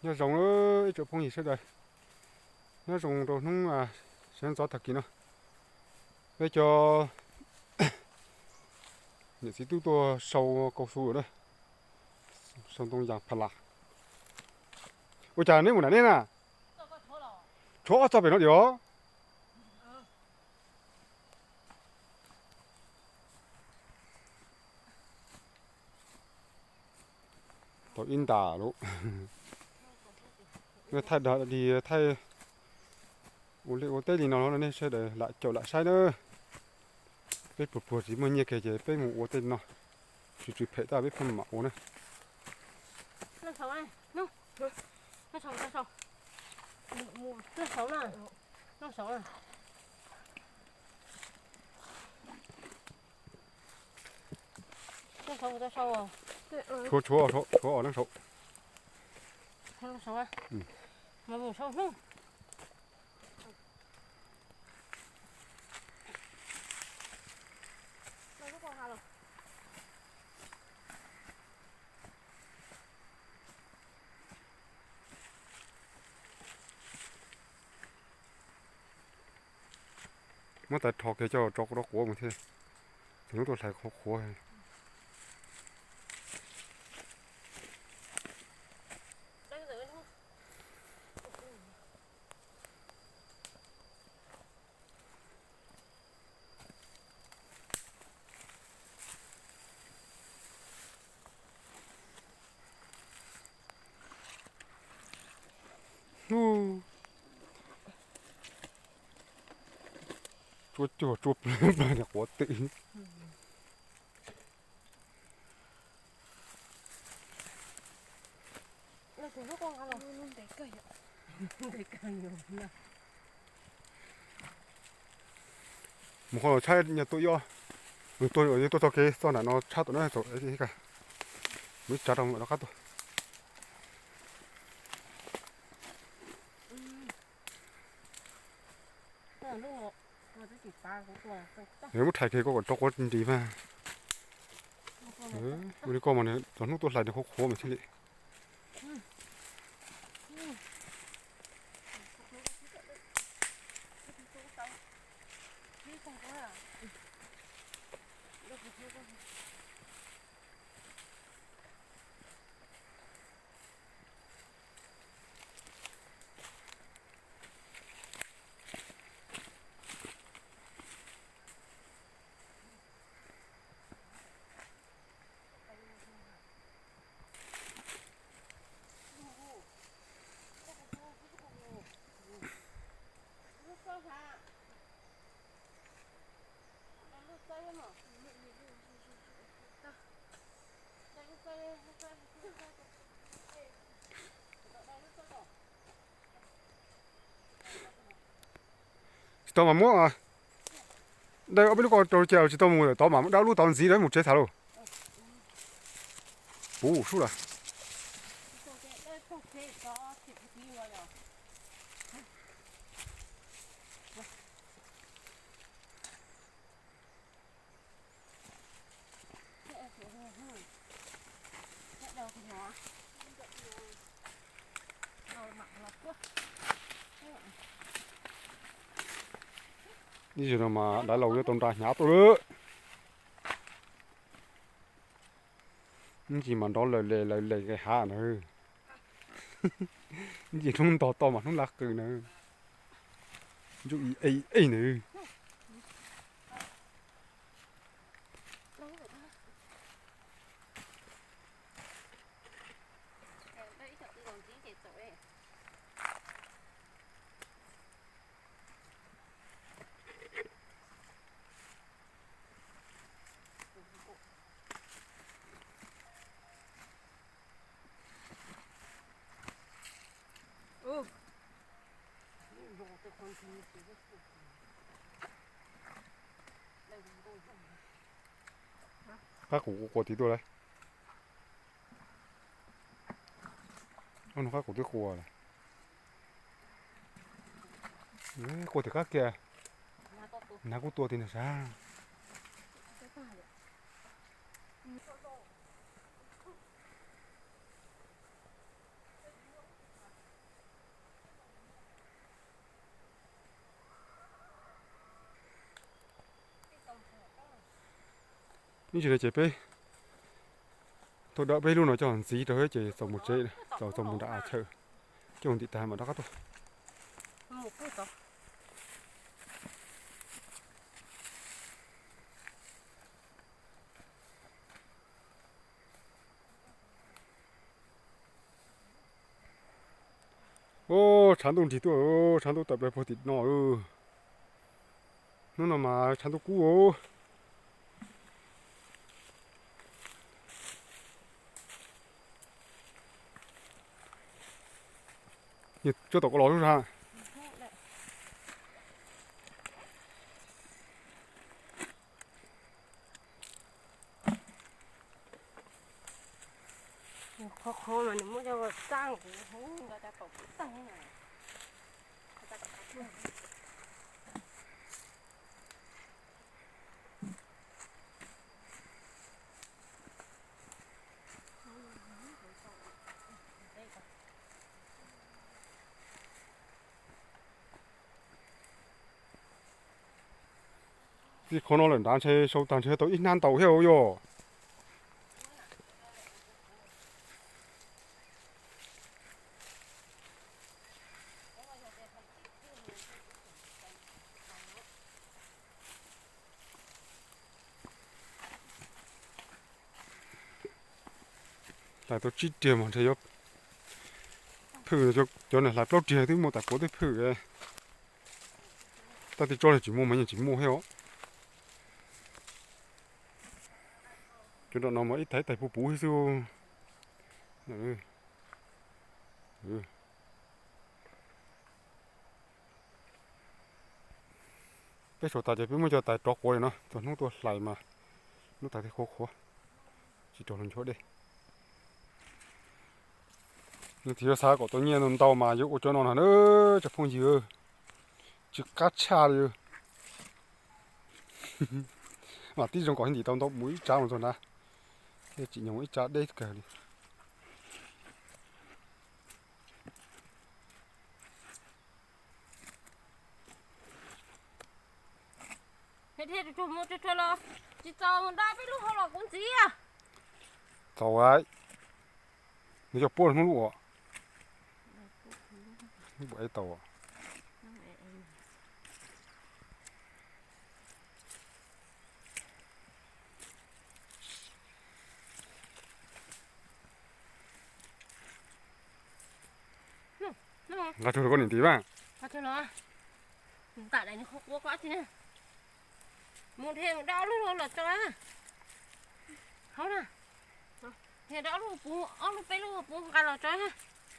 Nyob zoo ib tsoom phooj ywg sawv daws, nyob zoo rau hnub sawv ntxov tag kis no, peb cov niam txiv tub tuaj sau cao su lawm na, sau ntoo yas pha las. Ua cas neb mus nram nej na? Tshuav ob txoj pem no diam. Tau ib ntas lawm. Thaij dag dig thaij ua liaj ua teb li no los nej sawv daws lam caum lam saib na. Peb pluag pluag tsis muaj nyiaj kiag ces peb mus ua tej no, tsis tsw phem tab peb pheej mam ua na. Tshuav, tshuav, tshuav os, leej saud. Muab tais rho kiag coj rau quav mus thiab, txog hnub tuaj hlais qhuav qhuav. Tsuab cuag tsuab plawg plawg niag quav twm. Mus qhov no tshab nyuag tuaj ib ob, tuaj txog kev txog nram no tshab tom na, mus ib tsav rau mam rov qab tuaj. Muab rhais kiag koj kom rau quav nris mas. Ua li koj mas txog hnub tuaj hlais nws qhuav qhuav mas thiaj li. Tsis tau mas muab, dawb ob peb lub ko rau cia tsis tau mus tod mas muab dawb lub tod ntxiv rau mus tsev tham lauj. Puv sub lawm. Ib zaug no mas daiv laus yuav tau nra hnyav tuaj lawm. Ib ntsis mas nrov lawm les lawm les nqis hav na. Ib ntsis hnub nto to mas hnub laj qw na. Ntsuj ib ej ej na. Qab qus qua tid tuaj lawm. Qab qus twb qua lawm. Qua tim qab kiag. Nag kuj tua tim nag sab. Ua Ib ntsis no ces peb tuaj dawb peb lub no coj ntxiv rau ces txaus mus tsev, txaus txaus mus nram chaw, coj ntim tas mam rov qab tuaj. Ub, tshav ntuj nrig tuaj, tshav ntuj tawm plaws puag tim no. Hnub no mas tshav ntuj kub. Tsuas tom ko los lub sab. Qhov qhov mas nws muab cov txaj kuv hub nto cov kaum kuv tag. Txij qhov no lawm nrad ntshe sau tag ntshe tau ib hnab ntau thiab yog. Hlais tau tsib riag mas ntshe yuav phwj, cov niag hlais plaub riag twb muaj tas puav twb phwj. Tab twb tsob tsis muaj mas yeej tsis muaj thiab os. Cov nram no mas ib tais ib tais puv puv thiab xwb. Peb sau tas ces peb muab cov tais rov quav li no txog hnub tuaj hlais mas lub tais thiaj qhuav qhuav, tsis raug los nchuav dej. Nws tsis yog xav kom tau nyiaj ntau mas yuav ua cov no no na, tsoom phooj ywg, tsis qab tshaj li. Mas tib zoo kom ntim tau ntau mus ib tsav mus txog nrad, thiaj tsim nyog ib tsav deb kawg li. Thiaj tsuag tsuag mus tsuag tsuag los tsis txaus mus da peb lub hauv los kuv ntxiv. Txaus, nws coj puab hnub lub uas, lub puas ev tau. Nqa tsuag rau koj niam tis mas. Mus da ob lub los tso. Hauv na. Thiaj da ob lub puv, ob lub peb lub puv nqa los tso.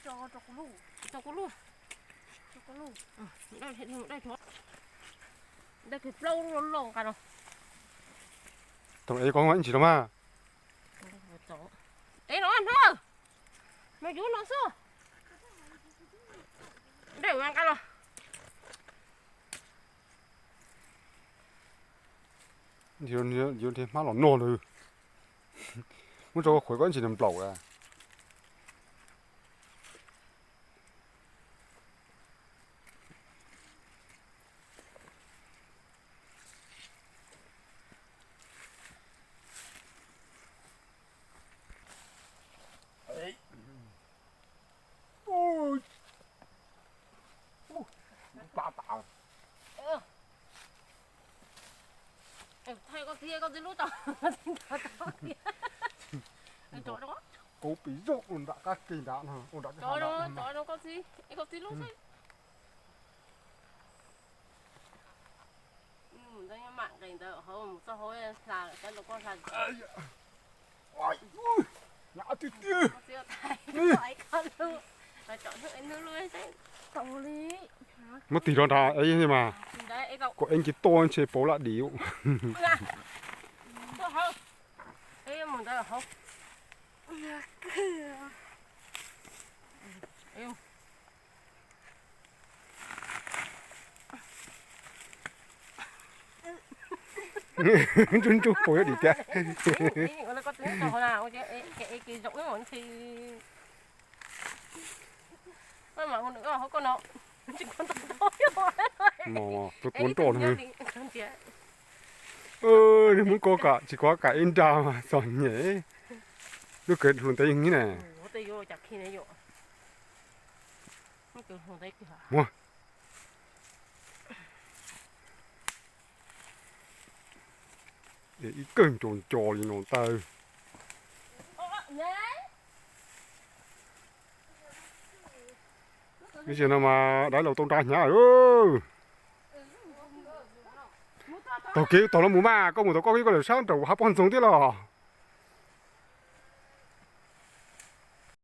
Tso kuv lub. Da kiag plaub lub loj nqa los. Tau ev koj ib ntsis los mas. Ev los no. Mas yuav no xwb. Dej ua nqa los. Yuav nrhiav hmab los noj lawm. Muab tso koj qhuav koj ib ntsis nplaum a. Thaij koj txiv, koj txiv lub tau. Kub pis zog ua nram qab ke nrad no, ua nram qab ke nrad no. Koj txiv, koj txiv lub xwb. Mus ntawd mam nqes ntawd hauv mus txoj hauv hla, cov nrog koj hla. Nyab tiag tiag. Muab tig rov nrad mas, koj ev nce toj ntshe pauv laj dim. Ntsuj ntsuj pus yuav dim tiag. Tus tuav nroj no. Nws muab kov kom tsis kov kam ib nra mas txom nyem. Lub kawg hluas ntev yeej ne. Muab ib kawg nco nco li no ntag. Ib zaug no mas daiv laus tau nra hnyav lawm. Taug kev taug los mus mas, koj mus tau koj kev, koj lawm sab nraum hav pob ntxoog thiab los.